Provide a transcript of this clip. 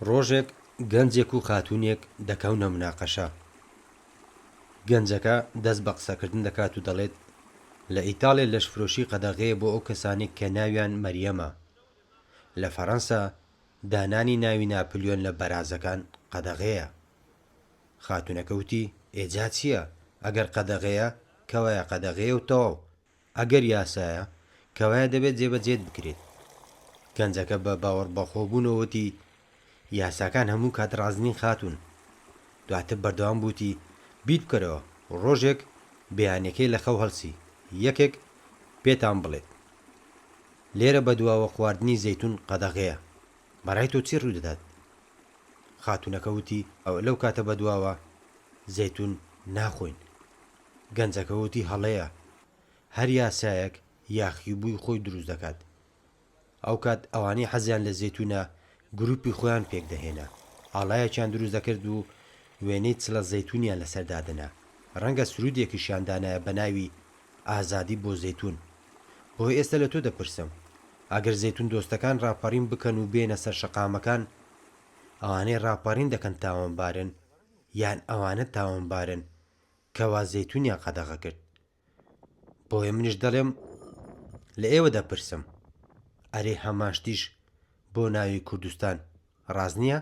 ڕۆژێک گەنجێک و خاتوونێک دەکەونە مناقەشە. گەنجەکە دەست بە قسەکردن دەکات و دەڵێت، لە ئیتاڵیا لەشفرۆشی قەدەغەیە بۆ ئەو کەسانەی کە ناویان مەریەمە. لە فەرەنسا دانانی ناوی ناپلیۆن لە بەرازەکان قەدەغەیە. خاتوونەکە وتی، ئێ جا چییە؟ ئەگەر قەدەغەیە، کەوایە قەدەغەیە و تەواو. ئەگەر یاسایە، کەوایە دەبێت جێبەجێت بکرێت. گەنجەکە بە باوەڕبەخۆبوونەوە وتی، یاساکان هەموو کات ڕاست نین خاتوون. دواتر بەردەوام بوو وتی، بیر بکەرەوە، ڕۆژێک بەیانیەکەی لە خەو هەڵسی، یەکێک پێتان بڵێت، لێرە بەدواوە خواردنی زەیتوون قەدەغەیە، بەڕای تۆ چی ڕوودەدات؟ خاتوونەکە وتی، لەو کاتە بەدواوە زەیتوون ناخۆین. گەنجەکە وتی هەڵەیە، هەر یاسایەک یاخیبووی خۆی دروست دەکات. ئەوکات ئەوانەی حەزیان لە زەیتوونە گروپی خۆیان پێکدەهێنا، ئاڵایەکیان دروست دەکرد و وێنەی چڵە زەیتوونیان لەسەر دادەنا، ڕەنگە سروودێکیشیان دانایە بە ناوی ئازادی بۆ زەیتوون. بۆیە ئێستا لە تۆ دەپرسم، ئەگەر زەیتوون دۆستەکان ڕاپەڕین بکەن و بێنە سەر شەقامەکان، ئەوانەی ڕاپەڕین دەکەن تاوانبارن یان ئەوانە تاوانبارن کەوا زەیتونیان قەدەغە کرد بۆیە منیش دەڵێم لە ئێوە دەپرسم ئەرێ هەمان شتیش بۆ ناوی کوردستان ڕاست نییە؟